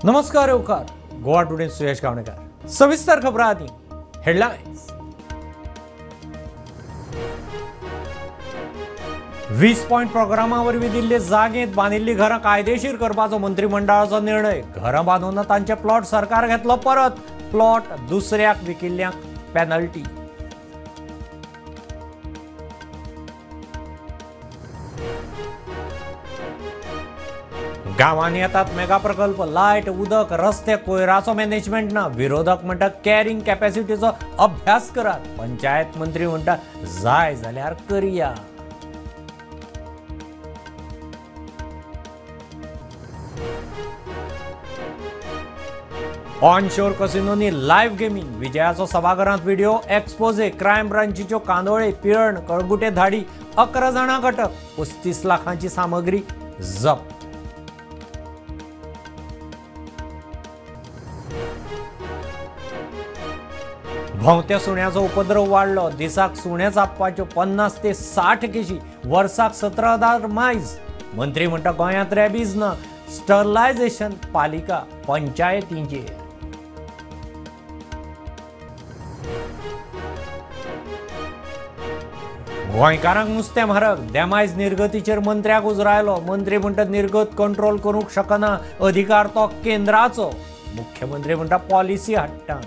नमस्कार येवकार गोवा टुडे सुयश गावणेकर। सविस्तर खबरां आदी हेडलायन्स। 20 पॉयंट प्रोग्रामा वरवीं दिल्ले जागेंत बांदिल्लीं घरां कायदेशीर करपाचो मंत्रिमंडळाचो निर्णय। घरां बांदून तांचे प्लॉट सरकार घेतलो परत, प्लॉट दुसऱ्याक विकिल्ल्यांक पेनल्टी। गांवांनी येतात मेगा प्रकल्प, लायट, उदक, रस्ते, कोयराचो मॅनेजमेंट ना। विरोधक म्हणटा कॅरिंग कॅपॅसिटीचो अभ्यास करात, पंचायत मंत्री म्हणटा जाय जाल्यार करया। ऑनशोर कसिनोनी लायव्ह गेमींग, विजयाचो सभाघरांत video exposé, crime ब्रांचीच्यो Candolim, Pilerne, कळगुटे धाडी, 11 जाणांक अटक, 35 लाखांची सामग्री जप्त। भोंवत्या सुण्याचो उपद्रव वाडलो, दिसाक सुणे चाबपाच्यो 50 ते 60 केशी, वर्साक 17,000 मायज। मंत्री म्हणटा गोंयांत रेबीज ना, स्टरलायझेशन पालिका पंचायतींचेर। गोंयकारांक नुस्तें म्हारग, देमायज निर्गतीचेर मंत्र्याक उजरायलो। मंत्री म्हणटा निर्गत कंट्रोल करूंक शकना, अधिकार तो केंद्राचो। मुख्यमंत्री म्हणटा पॉलिसी हाडटा।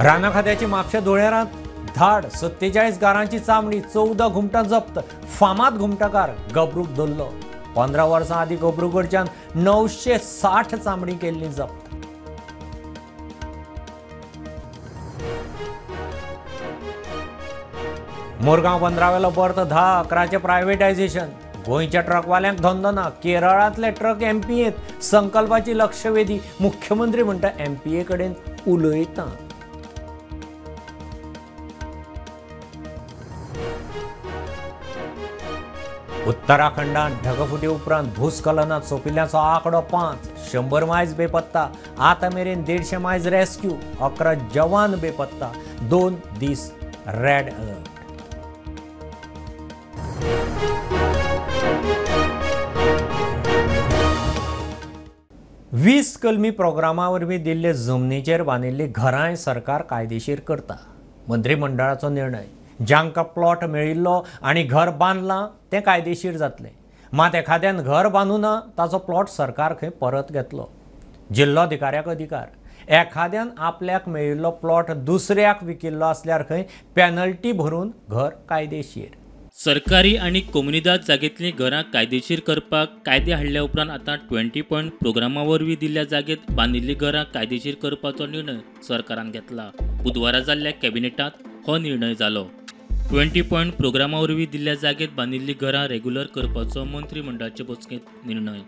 राना खात्याची म्हापशें धुळेरांत धाड, 47 गारांची चामडी, 14 घुमटां जप्त, फामाद घुमटाकार गबरूक धरलो। 15 वर्सां आदीं गबरू कडच्यान 960 चामडी केल्ली जप्त। मोरगांव बंदरावेलो बर्थ 10, 11चें प्रायव्हेटायझेशन, गोंयच्या ट्रकवाल्यांक धंदो ना, केरळांतले ट्रक एमपीएंत, संकल्पाची लक्षवेधी, मुख्यमंत्री म्हणटा एमपीए कडेन उलयता। उत्तराखंडात ढगफुटी उपरांत भूस्खलनात सोंपिल्ल्याचो आंकडो 5, 100 मायज बेपत्ता, आतां मेरेन 150 मायज रेस्क्यू, 11 जवान बेपत्ता, 2 दीस रेड अलर्ट। 20 कलमी प्रोग्रामा वरवीं दिल्ले जमनीचेर बांदिल्लीं घरांय सरकार कायदेशीर करता, मंत्रिमंडळाचो निर्णय। जांकां प्लॉट मेळिल्लो आनी घर बांदलां तें कायदेशीर जातलें, मात एखाद्यान घर बांदू ना ताचो प्लॉट सरकार खंय परत घेतलो। जिल्लोधिकाऱ्याक अधिकार, एखाद्यान आपल्याक मेळिल्लो प्लॉट दुसऱ्याक विकिल्लो आसल्यार खंय पेनल्टी भरून घर कायदेशीर। सरकारी आनी कोमुनिदाद जागेंतलीं घरां कायदेशीर करपाक कायदे हाडल्या उपरांत आतां 20 पॉयंट प्रोग्रामा वरवीं दिल्ल्या जागेंत बांदिल्लीं घरां कायदेशीर करपाचो निर्णय सरकारान घेतला। बुधवारा जाल्ल्या कॅबिनेटांत हो निर्णय जालो। 20 पॉयंट प्रोग्रामा वरवीं दिल्ल्या जागेंत बांदिल्लीं घरां रेग्युलर करपाचो मंत्रिमंडळाचे बसकेंत निर्णय।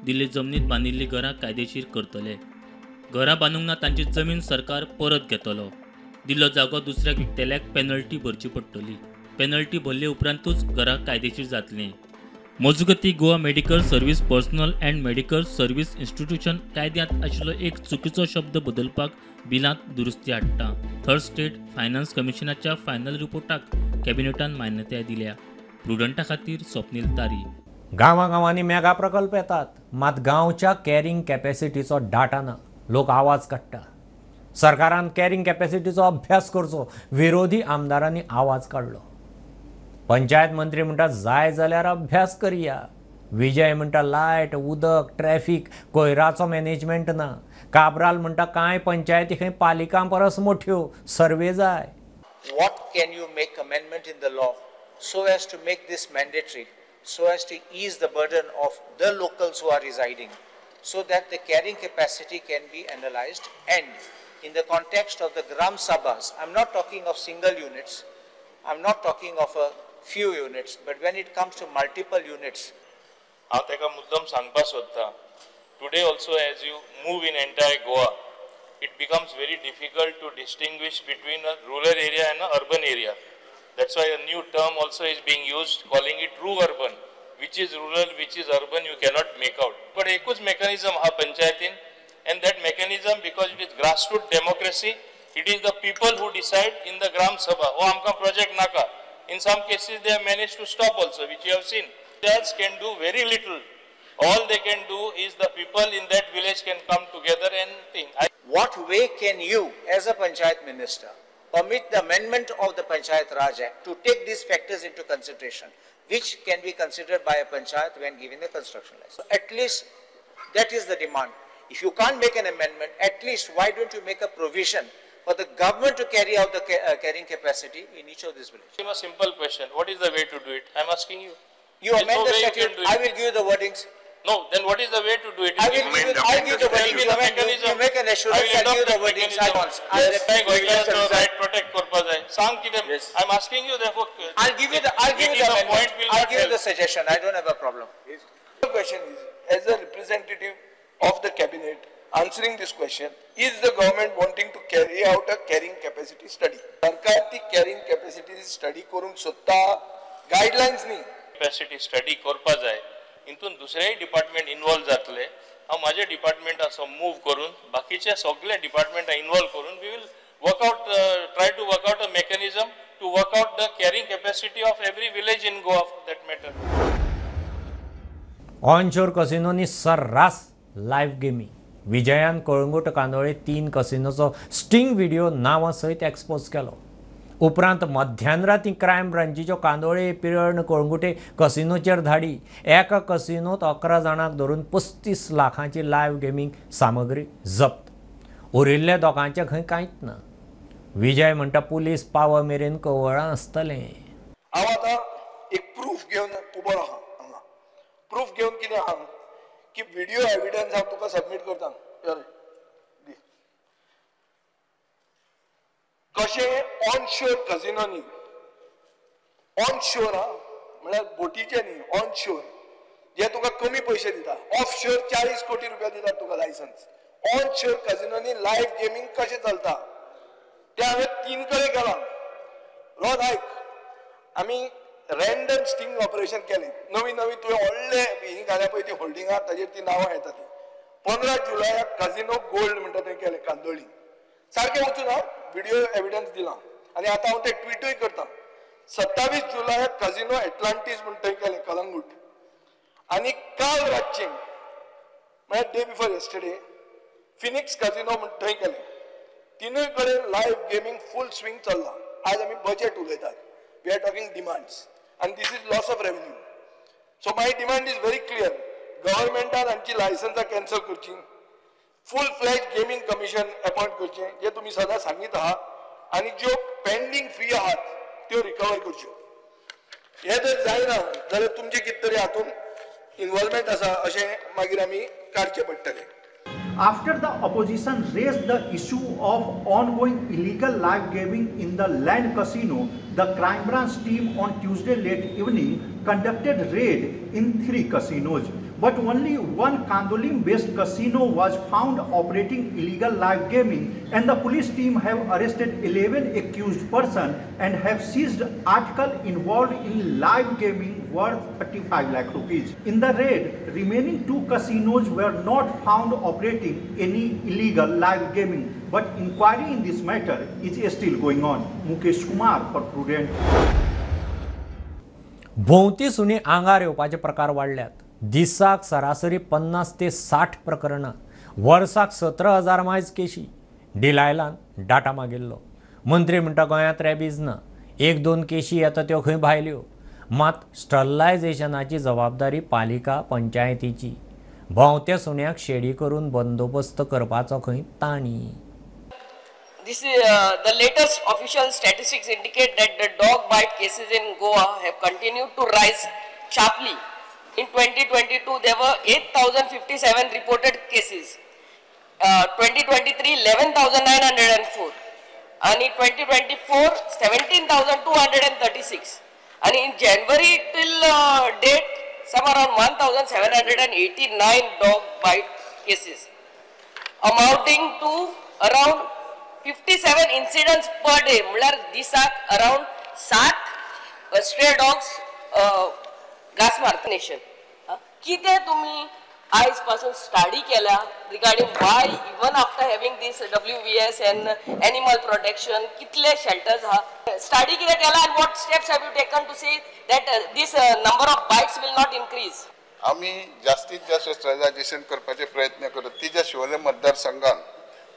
दिल्ले जमनींत बांदिल्लीं घरां कायदेशीर करतले। घरां बांदूंक ना तांची जमीन सरकार परत घेतलो। दिल्लो जागो दुसऱ्याक विकतल्याक पेनल्टी भरची पडटली। पेनल्टी भरले उपरांतूच घरां कायदेशीर जातलीं। मजगतीं Goa medical service personnel and medical service institution कायद्यांत आशिल्लो एक चुकीचो शब्द बदलपाक बिलांत दुरुस्ती हाडटा। थर्ड स्टेट फायनान्स कमिशनाच्या फायनल रिपोर्टाक कॅबिनेटान मान्यताय दिल्या। प्रुडंटा खातीर स्वप्नील तारी। गांवागांवांनी मेगा प्रकल्प येतात, मात गांवच्या कॅरिंग कॅपॅसिटीचो डाटा ना, लोक आवाज काडटा। सरकारान कॅरिंग कॅपॅसिटीचो अभ्यास करचो, विरोधी आमदारांनी आवाज काडलो। पंचायत मंत्री म्हणटा जाय जाल्यार अभ्यास करया। विजय म्हणटा लायट, उदक, ट्रॅफिक, कोयराचो मॅनेजमेंट ना। काब्राल म्हणटा कांय पंचायती खंय पालिकां परस मोठ्यो, सर्वे जाय। What can you make amendment in the law so as to make this mandatory, so as to ease the burden of the locals who are residing, so that the carrying capacity can be analyzed and in the context of the Gram Sabhas, I'm not talking of single units, I'm not talking of a few units, but when it comes to multiple units. हांव ताका मुद्दम सांगपाक सोदता, today also as you move in entire Goa, it becomes very difficult to distinguish between a rural area and an urban area. That's why a new term also is being used, calling it ru-urban. Which is rural, which is urban, you cannot make out. But ekuch mechanism ha panchayatin, and that mechanism, because it is grassroots democracy, it is the people who decide in the Gram Sabha, oh amka project naka, In some cases they have manage to stop also, which you have seen. Panchayats can do very little. All they can do is the people in that village can come together and think. What way can you, as a panchayat minister, permit the amendment of the Panchayat Raj Act to take these factors into consideration, which can be considered by a panchayat when giving the construction license? So at least that is the demand. If you can't make an amendment, at least why don't you make a provision for the government to carry out the carrying capacity in each of these villages? A simple question. What is the way to do it? I am asking you. You amend the statute. I will give you the wordings. No, then what is the way to do it? I will give you the wordings. You make an assurance. I will give you the wordings. Right protect करपा जाय. सांग कितें? I am asking you therefore. I'll give you the amendment. I'll give you the suggestion. I don't have a problem. The question is, as a representative of the cabinet answering this question, is the government wanting to carry out a carrying capacity study? सरकार ती carrying capacity study करूंक सोदता, guidelines न्ही. Capacity study करपा जाय. हितून दुसरेय department involve जातले. हांव म्हाजे डिपार्टमेंट मूव करून बाकीचे सगळे डिपार्टमेंटां इन्वॉल्व करून we will work out, try to work out a mechanism to work out the carrying capacity of every village in Goa for that matter. Onshore कसिनोनी सर्रास लायव्ह गेमी. विजयान Calangute Candolim 3 कसिनोचो sting video नांवा सयत expose केलो. उपरांत मध्यानराती क्रायम ब्रांचीच्यो कांदोळे, पिरण, कळंगुटे कसिनोचेर धाडी. एका कसिनोत 11 जाणांक धरून 35 लाखांची लायव्ह गेमींग सामग्री जप्त. उरिल्ल्या दोगांचें खंय कांयच ना. विजय म्हणटा पुलीस पाव मेरेन कवळां आसतलें. हांव आतां एक प्रूफ घेवन उबो आहा हांगा. प्रूफ घेवन कितें आहा की व्हिडिओ एविडन्स हांव तुका सबमीट करता. कशें ऑनशोर कजिनोनी, ऑनशोर हा म्हळ्यार बोटीचे न्ही, ऑनशोर जे तुका कमी पयशे दिता, ऑफशोर 40 कोटी रुपया दितात तुका लायसन्स. ऑनशोर कजिनोनी लायव्ह गेमींग कशें चलता तें हांवें 3 कडेन केलां. रोज आयक, आमी रॅन्डम स्टिंग ऑपरेशन केलें. नवी नवी तुवें व्हडले ही घाल्या पळय ती होल्डिंगां, ताजेर ती नांवां येता ती. 15 जुलयाक कजिनो गोल्ड म्हणटा तें केलें कांदोळी. सारकें वचून हांव व्हिडिओ एविडन्स दिला आनी आतां हांव तें ट्विटूय करता. 27 जुलयाक कजिनो एटलांटीस म्हूण थंय केलें कलंगूट. आनी काल रातचें म्हळ्यार day before yesterday Phoenix casino म्हूण थंय केलें. तिनूय कडेन लायव्ह गेमींग फूल स्विंग चल्लां. आज आमी बजेट उलयतात, we are talking demands आनी this is loss of revenue. So my demand is very clear. गव्हर्मेंटान आमची लायसन्सां कॅन्सल करची, full fledge gaming commission appoint करचें जे तुमी सदां सांगीत आहात, आनी ज्यो पेंडींग फी आहात त्यो रिकवर करच्यो. हें जर जायना जाल्यार तुमचें कितें तरी हातूंत इन्वॉल्वमेंट आसा अशें मागीर आमी काडचें पडटलें. After the opposition raised the issue of ongoing illegal live gaming in the land casino, the crime branch team on Tuesday late evening conducted raid in 3 casinos. But only one Candolim-based casino was found operating illegal live gaming, and the police team have arrested 11 accused persons and have seized article involved in live gaming worth 35 lakh rupees. In the raid, remaining 2 casinos were not found operating any illegal live gaming, but inquiry in this matter is still going on. Mukesh Kumar for Prudent. भोंवती सुणी आंगार येवपाचे प्रकार वाडल्यात. दिसाक सरासरी 50 ते 60 प्रकरणां, वर्साक 17,000 मायज केशी. डिलायलान डाटा मागिल्लो. मंत्री म्हणटा गोंयांत रॅबीज ना, 1-2 केशी येता त्यो खंय भायल्यो. मात स्टरलायझेशनाची जबाबदारी पालिका पंचायतीची. भोंवत्या सुण्याक शेडी करून बंदोबस्त करपाचो खंय ताणी. This is the latest official statistics indicate that the dog bite cases in Goa have continued to rise sharply. In 2022, there were 8,057 reported cases. 2023, 11,904. And in 2024, 17,236. And in January till date, some around 1,789 dog bite cases, amounting to around 57 incidents per day. म्हळ्यार दिसाक around 7 stray dogs घास मारता. Nation कितें तुमी आयज पासून study केल्या regarding why even after having this WVS and animal protection कितले शेल्टर्स आहा, स्टडी कितें केला and what steps have you taken to see that this number of bites will not increase? आमी जास्तीत जास्त स्टरलायझेशन करपाचे प्रयत्न करत. तिच्या शिवोले मतदारसंघान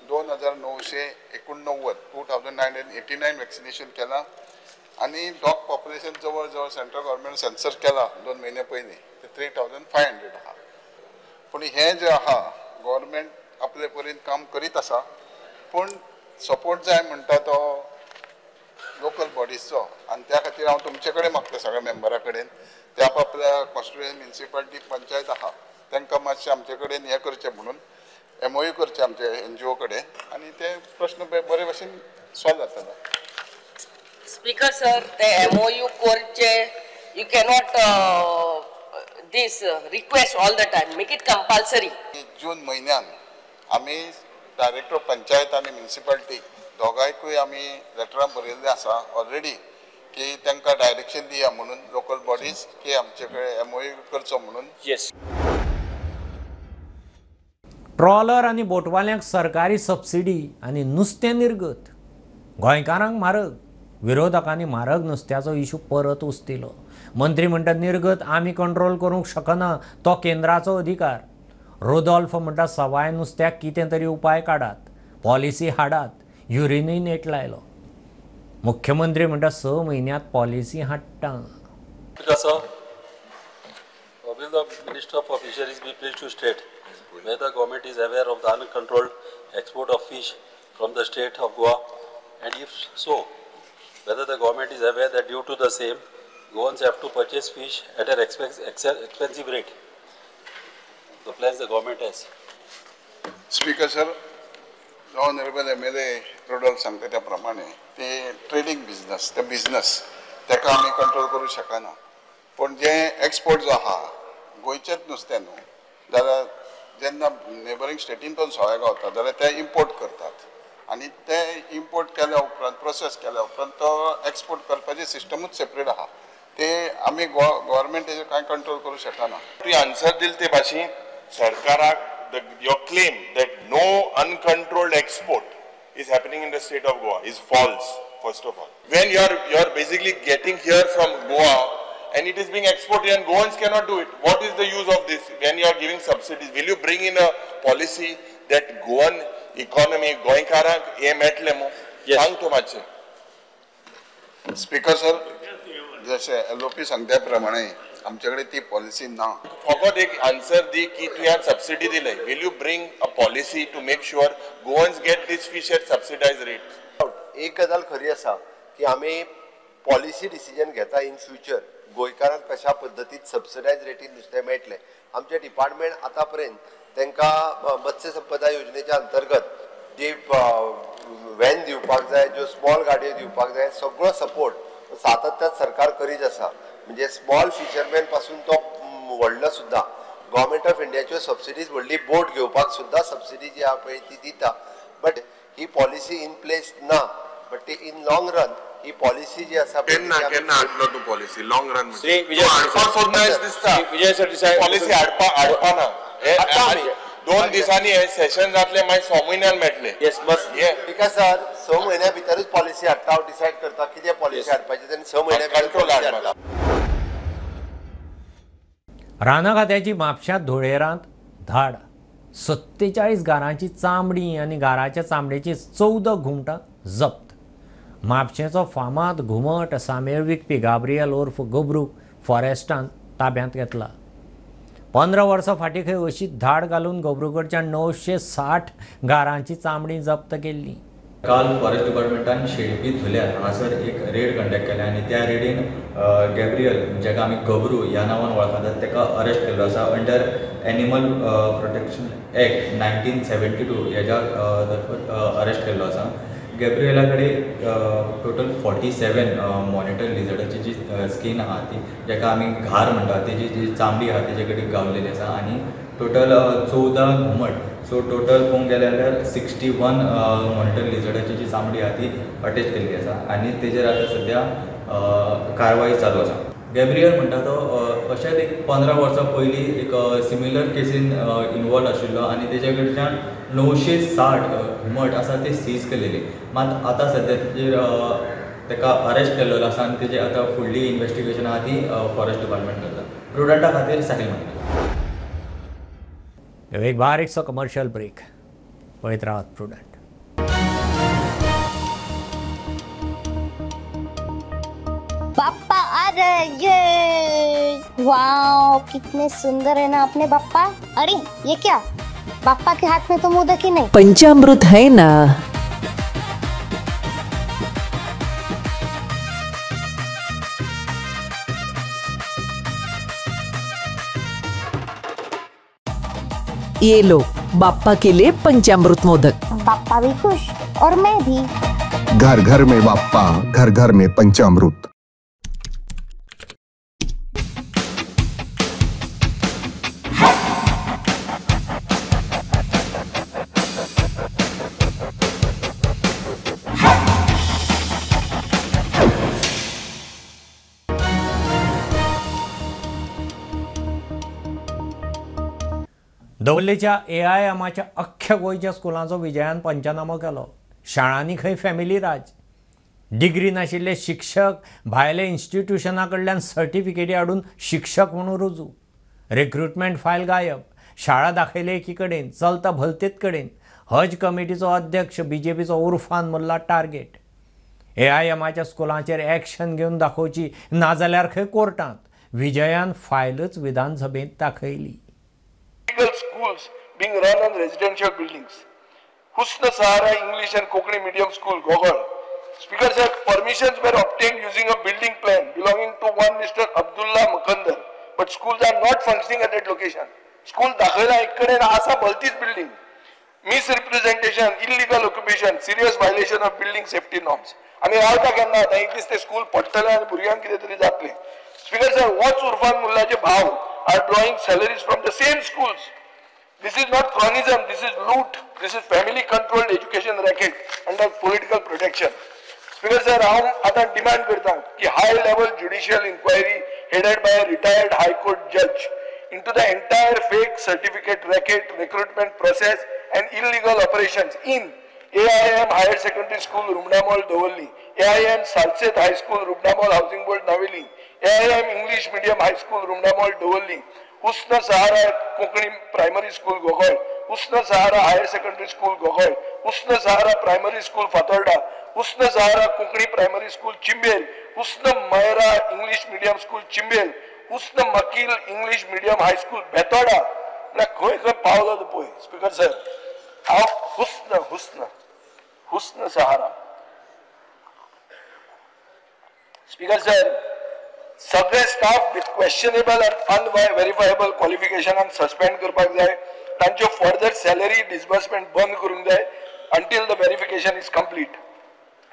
2989 2989 वॅक्सिनेशन केलां आनी डॉग पॉप्युलेशन जवळ जवळ सेंट्रल गव्हर्मेंट सेन्सर केला 2 म्हयने पयलीं ते 3500 आहा. पूण हें जें आहा गव्हर्मेंट आपले परीन काम करीत आसा, पूण सपोर्ट जाय म्हणटा तो लोकल बॉडीजचो. आनी त्या खातीर हांव तुमचे कडेन मागता सगळ्या मेंबरा कडेन ते आपआपल्या कॉन्स्टिट्युएन्सी म्युनिसिपालिटी पंचायत आहा तांकां मातशें आमचे कडेन हें करचें म्हणून MOU करचें आमचे NGO कडेन आनी ते प्रश्न बरे भशेन सॉल्व जातले. स्पीकर सर, ते MOU करचे you cannot this request all the time, make it compulsory. जून म्हयन्यान आमी डायरेक्टर पंचायत आनी म्युनिसिपालिटी दोगांयकूय आमी लेटरां बरयल्लीं आसा ऑलरेडी की तांकां डायरेक्शन दिया म्हणून लोकल बॉडीज की आमचे कडेन MOU करचो म्हणून. येस. ट्रॉलर आनी बोटवाल्यांक सरकारी सबसिडी आनी नुस्तें निर्गत, गोंयकारांक म्हारग. विरोधकांनी म्हारग नुस्त्याचो इशू परत उस्तिलो. मंत्री म्हणटा निर्गत आमी कंट्रोल करूंक शकना, तो केंद्राचो अधिकार. रोदोल्फ म्हणटा सवाय नुस्त्याक कितें तरी उपाय काडात, पॉलिसी हाडात. युरिनूय नेट लायलो. मुख्यमंत्री म्हणटा 6 म्हयन्यांत पॉलिसी हाडटा. Will the Minister for Fisheries be pleased to state whether the government is aware of the uncontrolled export of fish from the state of Goa, and if so, whether the government is aware that due to the same, Goans have to purchase fish at an expensive rate? The plans the government has. Speaker sir, honorable MLA Rodolf सांगता त्या प्रमाणे ते trading business, ते business ताका आमी control करूं शकना. पूण जे एक्सपोर्ट जो आहा गोंयचेच नुस्तें न्हू, जाल्यार जेन्ना नेबरींग स्टेटीन पण सवाय गावता जाल्यार ते इम्पोर्ट करतात आनी ते इम्पोर्ट केल्या उपरांत प्रोसेस केल्या उपरांत तो एक्सपोर्ट करपाची सिस्टमूच सेपरेट आहा. ते आमी गव्हर्मेंट तेजेर कांय कंट्रोल करूं शकना. तुवें आन्सर दिले ते भाशेन सरकाराक your claim that no uncontrolled export is happening in the state of Goa is false. First of all, when you are basically getting here from Goa and it is being exported and Goans cannot do it, what is the use of this? When you are giving subsidies, will you bring in a policy that Goan economy, गोंयकारांक हें मेळटलें मू? सांग तूं मातशें. Speaker sir, जशें LOP सांगता प्रमाणे आमचे कडेन ती पॉलिसी ना. फकत एक आन्सर दी की तुवें सबसिडी दिले, will you bring a policy to make sure Goans get this fish at subsidised rate? एक गजाल खरी आसा की आमी पॉलिसी डिसिजन घेता इन फ्युचर गोंयकारांक कशा पद्दतीन सबसिडायज रेटीन नुस्तें मेळटलें. आमचें डिपार्टमेंट आतां पर्यंत तांकां मत्स्य संपदा योजनेच्या अंतर्गत जी व्हॅन दिवपाक जाय, ज्यो स्मॉल गाडयो दिवपाक जाय, सगळो सपोर्ट सातत्यान सरकार करीत आसा. म्हणजे स्मॉल फिशरमॅन पासून तो व्हडलो सुद्दां गव्हर्मेंट ऑफ इंडियाच्यो सबसिडीज व्हडली बोट घेवपाक सुद्दां सबसिडी जी आहा पळय ती दिता. But he policy in place ना, बट ती in long run he policy जी आसा. केन्ना केन्ना हाडलो तूं policy long run? Shri Vijay Sardesai policy हाडपा ना. 2 दिसांनी हे सेशन जातले, मागीर 6 म्हयन्यान मेळटले. येस बस because sir 6 म्हयन्या भितरूच पॉलिसी हाडटा. हांव डिसायड करता कितें पॉलिसी हाडपाची आनी 6 म्हयन्या भितर हाडटा. रानां खात्याची म्हापश्यां धुळेरांत धाड, 47 गारांची चामडी आनी गाराच्या चामडेची 14 घुमटां जप्त. म्हापशेंचो फामाद घुमट सामेळ विकपी गाब्रियल उर्फ गबरूक फॉरेस्टान ताब्यांत घेतला. 15 वर्सां फाटीं खंय अशीच धाड घालून गबरूकडच्यान 960 गारांची चामडी जप्त केल्ली. काल फॉरेस्ट डिपार्टमेंटान शेळपी धुल्यार हांगासर एक रेड कंडक्ट केल्या आनी त्या रेडीन गॅब्रियल जाका आमी गबरू ह्या नांवान वळखतात ताका अरेस्ट केल्लो आसा अंडर एनिमल प्रोटेक्शन एक्ट 1972 हेज्या तर्फत अरेस्ट केल्लो आसा. गॅब्रियला कडेन टोटल 47 मॉनिटर लिजर्डाची जी स्कीन आहा ती जाका आमी घार म्हणटा तेजी जी चामडी आहा तेजे कडेन गावलेली आसा आनी टोटल 14 घुमट, सो टोटल पळोवंक गेले जाल्यार 61 मॉनिटर लिजर्डाची जी चामडी आहा ती अटॅच केल्ली आसा आनी तेजेर आतां सद्या कारवाय चालू आसा. गॅब्रियल म्हणटा तो अशेंच एक 15 वर्सां पयलीं एक सिमिलर केसीन इनवॉल्व आशिल्लो आनी तेजे कडच्यान 960 घुमट आसा ते सीज केलेली. मात आतां सद्या तेजेर ताका अरेस्ट केल्लो आसा आनी तेजे आतां फुडली इन्वेस्टिगेशन आहा ती फॉरेस्ट डिपार्टमेंट करता. प्रुडंटा खातीर साहिल मांद्रेकर. एक बारीकसो कमर्शियल ब्रेक. पळयत रावात प्रुडंट. बाप्पा अरे ये वाओ कितने सुंदर है ना अपने बाप्पा. अरे ये क्या, बाप्पा के हाथ में तो मोदक ही नहीं. पंचामृत है ना. ये लो बाप्पा के लिए पंचामृत मोदक. बाप्पा भी खुश और मैं भी. घर घर में बाप्पा, घर घर में पंचामृत. दवल्लेच्या AIMच्या अख्ख्या गोंयच्या स्कुलांचो विजयान पंचनामो केलो. शाळांनी खंय फॅमिली राज, डिग्री नाशिल्ले शिक्षक भायले इन्स्टिट्युशना कडल्यान सर्टिफिकेटी हाडून शिक्षक म्हणून रुजू, रिक्रुटमेंट फायल गायब, शाळा दाखयले एकी कडेन चलता भलतेच कडेन. हज कमिटीचो अध्यक्ष बीजेपीचो उर्फान मुल्ला टार्गेट. AIMच्या स्कुलांचेर एक्शन घेवन दाखोवची, नाजाल्यार खंय कोर्टांत. विजयान फायलच विधानसभेंत दाखयली. Schools being run on residential buildings. Husna Sahara English and Konkani Medium School, Gogol. Speaker said permissions were obtained using a building plan belonging to one Mr. Abdullah Makandar, but schools are not functioning at that location. School दाखयला एक कडेन आसा भलतीच building. Misrepresentation, illegal occupation, serious violation of building safety norms. आमी रावता केन्ना आतां एक दीस ते स्कूल पडटलें आनी भुरग्यांक कितें तरी जातलें. स्पीकर सर, होच उर्फान मुल्लाचे भाव are drawing salaries from the same schools. This is not cronyism, this is loot, this is family controlled education racket under political protection. Speaker sir, हांव आतां डिमांड करता की high level judicial inquiry headed by a retired high court judge into the entire fake certificate racket, recruitment process and illegal operations in AIM Higher Secondary School, Rumdamol, Dovolli, AIM Salcete High School, Rumdamol Housing Board, Navelim, AIM English Medium High School, Rumdamol, Dovolli, Husna Sahara Konkani Primary School, Gogol, Husna Sahara Higher Secondary School, Gogol, Husna Sahara Primary School, Fatorda, Husna Sahara Konkani Primary School, Chimbel, Husna Mayra English Medium School, Chimbel, Husna Makil English Medium High School, Betoda. खंय खंय पावलो तो पळय. Speaker sir, हांव हुस्न हुस्न हुस्न सहारा. Speaker sir, सगळे स्टाफ विथ क्वेश्चनेबल आनी अनव्हेरीफायेबल क्वॉलिफिकेशनाक सस्पेंड करपाक जाय. तांच्यो फर्दर सॅलरी डिसबर्समेंट बंद करूंक जाय until the verification is complete.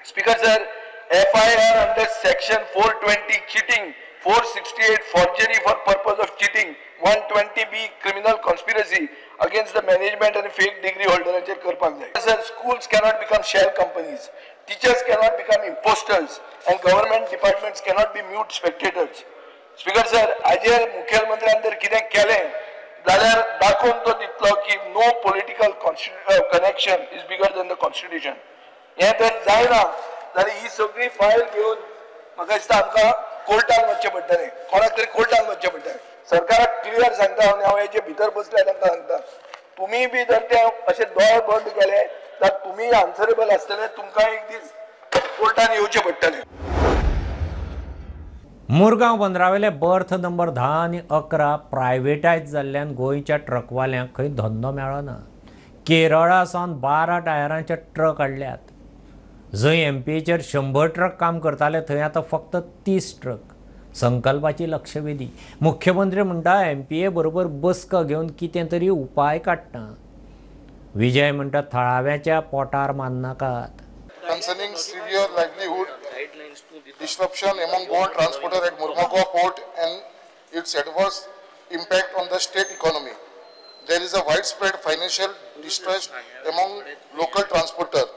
Speaker sir, FIR under section 420 cheating, 468 forgery for purpose of cheating, 120B criminal conspiracy against the management and fake degree होल्डरांचेर करपाक जाय. Sir, schools cannot become shell companies, teachers cannot become imposters and government departments cannot be mute spectators. Speaker sir, हाजेर मुखेलमंत्र्यान जर कितें केलें जाल्यार दाखोवन तो दितलो की no political connection is bigger than the constitution. हें जर जायना जाल्यार ही सगळी फायल घेवन म्हाका दिसता आमकां कोर्टान वचचें पडटलें, कोणाक तरी कोर्टान वचचें पडटलें. सरकाराक क्लियर सांगता आनी हांव हेजे भितर बसल्या तांकां सांगता, तुमी बी जर ते अशे दोळे बंद केले जाल्यार तुमी आन्सरेबल आसतले, तुमकां एक दीस कोर्टान येवचें पडटलें. मुरगांव बंदरावेले बर्थ नंबर 10 आनी 11 प्रायवेटायज जाल्ल्यान गोंयच्या ट्रकवाल्यांक खंय धंदो मेळना. केरळा सावन 12 टायरांचे ट्रक हाडल्यात. जंय MPAचेर 100 ट्रक काम करताले थंय आतां फक्त 30 ट्रक. संकल्पाची लक्षवेधी. मुख्यमंत्री म्हणटा MPA बरोबर बसका घेवन कितें तरी उपाय काडटा. विजय म्हणटा थळाव्याच्या पोटार माननाकात. Concerning severe livelihood disruption among Goan transporter at Mormugao port and its adverse impact on the state economy. There is a widespread financial distress among local transporters,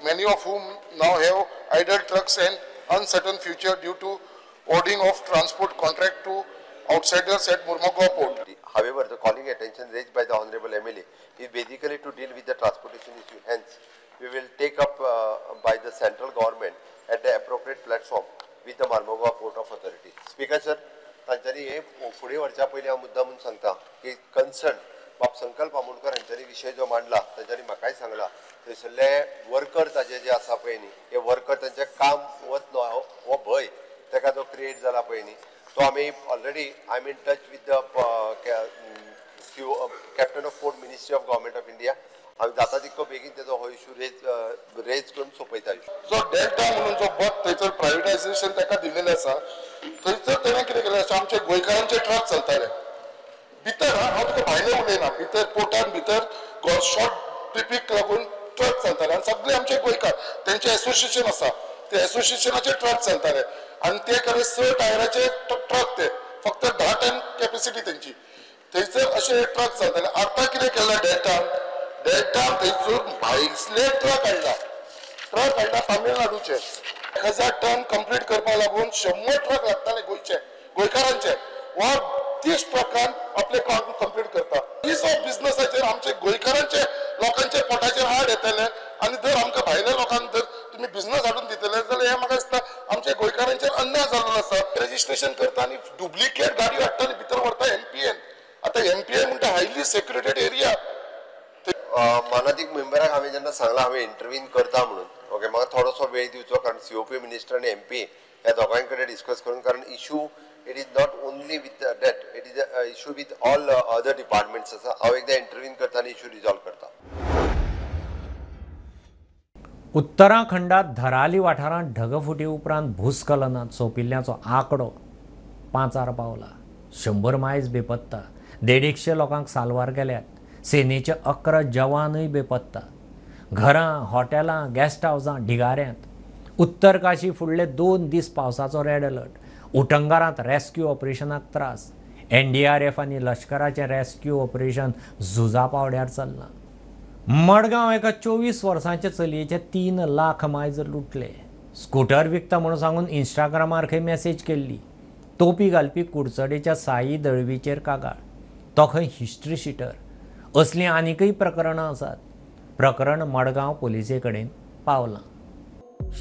many of whom now have idle trucks and uncertain future due to awarding of transport contract to outsiders at Mormugao port. However, the calling attention raised by the Honorable MLA is basically to deal with the transportation issue. Hence, we will take up by the central government at the appropriate platform with the Mormugao Port of Authority. Speaker sir, तांच्यांनी हे फुडें व्हरच्या पयलीं हांव मुद्दा म्हूण सांगता की concern बाब संकल्प आमोणकर हांच्यांनी विशय जो मांडला तांच्यांनी म्हाकाय सांगला थंयसरले वर्कर ताजे जे आसा पळय न्ही हे वर्कर तांचें काम वतलो हो भंय ताका जो क्रिएट जाला पळय न्ही तो आमी already I am in touch with the captain of port ministry of government of India. आमी जाता तितको बेगीन तेजो हो इशू रेज करून सोंपयता. जो डेल्टा म्हणून जो बट थंयसर प्रायवेटायझेशन ताका दिल्लेलें आसा थंयसर तेणें कितें केलें आसा आमचे गोंयकारांचे ट्रक चलताले भितर. हांव तुका भायलें उलयना, भितर पोर्टान भितर शॉर्ट ट्रिपीक लागून ट्रक चलताले आनी सगळे आमचे गोंयकार तेंचें एसोसिएशन आसा ते एसोसिएशनाचे ट्रक चलताले आनी ते खरें 6 टायराचे ट्रक ते फक्त 10 टन कॅपेसिटी तेंची थंयसर अशे ट्रक चलताले. आतां कितें केलां डेल्टान डेल्टा थंयसर भायले ट्रक हाडला, ट्रक हाडला तामिळनाडूचे 1000 टन कंप्लीट करपाक लागून 100 ट्रक लागताले गोंयचे गोंयकारांचे वा 30 ट्रकान आपले काम कंप्लीट करता. Is of बिझनसाचेर आमचे गोंयकारांचे लोकांचे पोटाचेर हाड येतले आनी जर आमकां भायल्या लोकांक जर तुमी बिझनस हाडून दितले जाल्यार हें म्हाका दिसता आमच्या गोंयकारांचेर अन्याय जाल्लो आसा. रजिस्ट्रेशन करता आनी डुप्लिकेट गाडयो हाडटा आनी भितर व्हरता एमपीएन. आतां एमपीएन म्हणटा हायली सेक्युरेटेड एरिया. मानादीक मेंबराक हांवें जेन्ना सांगलां हांवें इंटरवीन करता म्हणून ओके म्हाका थोडोसो वेळ दिवचो कारण सीओपी मिनिस्टर आनी एमपी ह्या दोगांय कडेन डिस्कस करून कारण issue it is not only with that it is a issue with all other departments आसा. हांव एकदां इंटरवीन करता आनी इशू रिजॉल्व करता. उत्तराखंडात धराली वाठारांत ढगफुटी उपरांत भूस्खलनांत सोंपिल्ल्याचो आंकडो 5 पावला. 100 मायज बेपत्ता, 150 लोकांक साल्वार गेल्यात. सेनेचे 11 जवानूय बेपत्ता. घरां, हॉटेलां, गेस्ट हावसां ढिगाऱ्यांत. उत्तर काशी फुडले 2 दीस पावसाचो रेड अलर्ट. उटंगारांत रेस्क्यू ऑपरेशनाक त्रास. एनडीआरएफ आनी लश्कराचें रेस्क्यू ऑपरेशन झुजा पावड्यार चल्लां. मडगांव एका 24 वर्सांचे चलयेचे 3 लाख मायज लुटले. स्कूटर विकता म्हणून सांगून इंस्टाग्रामार खंय मॅसेज केल्ली. तोपी घालपी कुडचडेच्या साई दळवीचेर कागाळ. तो खंय हिस्ट्री शिटर. असलीं आनीकय प्रकरणां आसात. प्रकरण मडगांव पुलिसे कडेन पावलां.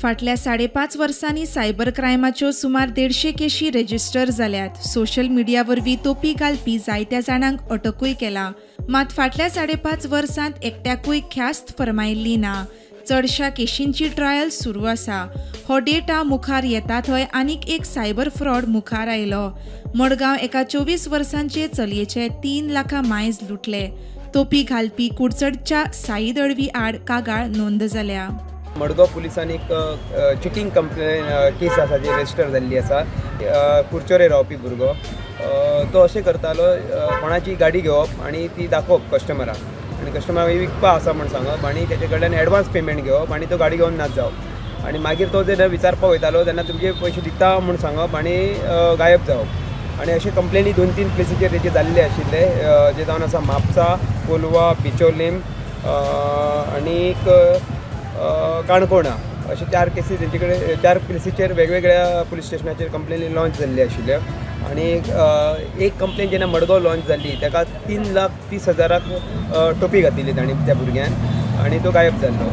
फाटल्या 5.5 वर्सांनी सायबर क्रायमाच्यो सुमार 150 केशी रजिस्टर जाल्यात. सोशल मिडिया वरवीं तोपी घालपी जायत्या जाणांक अटकूय केला. मात फाटल्या 5.5 वर्सांत एकट्याकूय ख्यास्त फर्मायिल्ली ना. चडशा केशींची ट्रायल सुरू आसा. हो डेटा मुखार येता थंय आनीक एक सायबर फ्रॉड मुखार आयलो. मडगांव एका 24 वर्सांचे चलयेचे 3 लाखां मायज लुटले. तोपी घालपी कुडचडच्या साई दळवी आड कागाळ नोंद जाल्या. मडगांव पुलिसांनी एक चिटींग कंप्लेन केस आसा जी रजिस्टर जाल्ली आसा. कुडचडे रावपी भुरगो तो अशें करतालो, कोणाची गाडी घेवप आनी ती दाखोवप कस्टमराक आनी कस्टमराक विकपा आसा म्हूण सांगप आनी तेचे कडल्यान एडवान्स पेमेंट घेवप आनी तो गाडी घेवन नाच जावप. आनी मागीर तो जेन्ना विचारपाक वयतालो तेन्ना तुमचे पयशे दिता म्हूण सांगप आनी गायब जावप. आनी अशे कंप्लेनी 2-3 प्लेसीचेर तेचे जाल्ले आशिल्ले, जे जावन आसा म्हापसा, कोलवा, बिचोलीम आनीक काणकोणा. अशे 4 केसी तेंचे कडेन 4 प्लेसीचेर वेगवेगळ्या पुलीस स्टेशनाचेर कंप्लेनी लॉन्च जाल्ली आशिल्ल्यो. आनी एक कंप्लेन जेन्ना मडगांव लॉन्च जाल्ली ताका 3,30,000 टोपी घातिल्ली तांणी त्या भुरग्यान आनी तो गायब जाल्लो.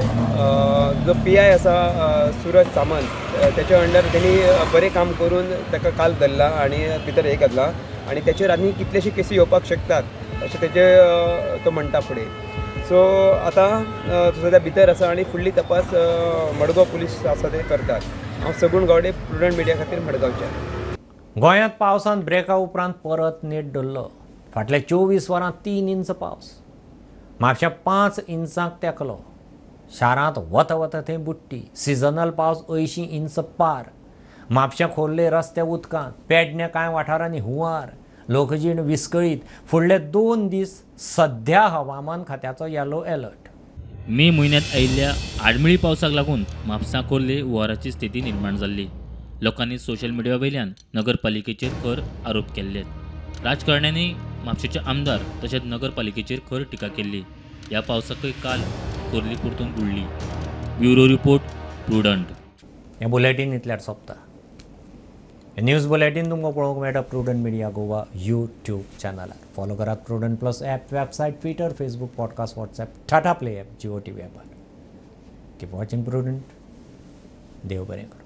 जो पी I आसा सूरज सामंत तेच्या अंडर तेणी बरें काम करून ताका काल धरला आनी भितर हे घातला आनी तेचेर आनी कितलेशे केसी येवपाक शकतात अशें तेजे तो म्हणटा फुडें. सो आतां सद्या भितर आसा आनी फुडली तपास मडगांव पुलीस आसा ते करतात. हांव सगूण गावडे, प्रुडंट मिडिया खातीर मडगांवच्यान. गोंयांत पावसान ब्रेका उपरांत परत नेट धरलो. फाटल्या 24 वरांत 3 इंच पावस. म्हापश्यां 5 इंचांक तेंकलो. शारांत वता वता थंय बुडटी. सिजनल पावस 80 इंच पार. म्हापश्यां खोर्ले रस्ते उदकांत. पेडण्या कांय वाठारांनी हुंवार. लोकजीण विस्कळीत. फुडले 2 दीस सध्या हवामान खात्याचो येलो अलर्ट. मे म्हयन्यांत आयिल्ल्या आडमेळी पावसाक लागून म्हापसा खोर्ले हुंवाराची स्थिती निर्माण जाल्ली. लोकांनी सोशल मिडिया वयल्यान नगरपालिकेचेर खर आरोप केल्ले. राजकारण्यांनी म्हापशेचे आमदार तशेंच नगरपालिकेचेर खर टिका केल्ली. ह्या पावसाकय काल खोर्ली परतून बुडली. Bureau report, Prudent. हें बुलेटीन इतल्यार सोंपता. न्यूज बुलेटीन तुमकां पळोवंक मेळटा प्रुडंट मिडिया गोवा यूट्यूब चॅनलार. फॉलो करात Prudent plus app, website, Twitter, Facebook, podcast, WhatsApp, Tata play app, Jio TV ॲपार. Keep watching prudent. देव बरें करूं.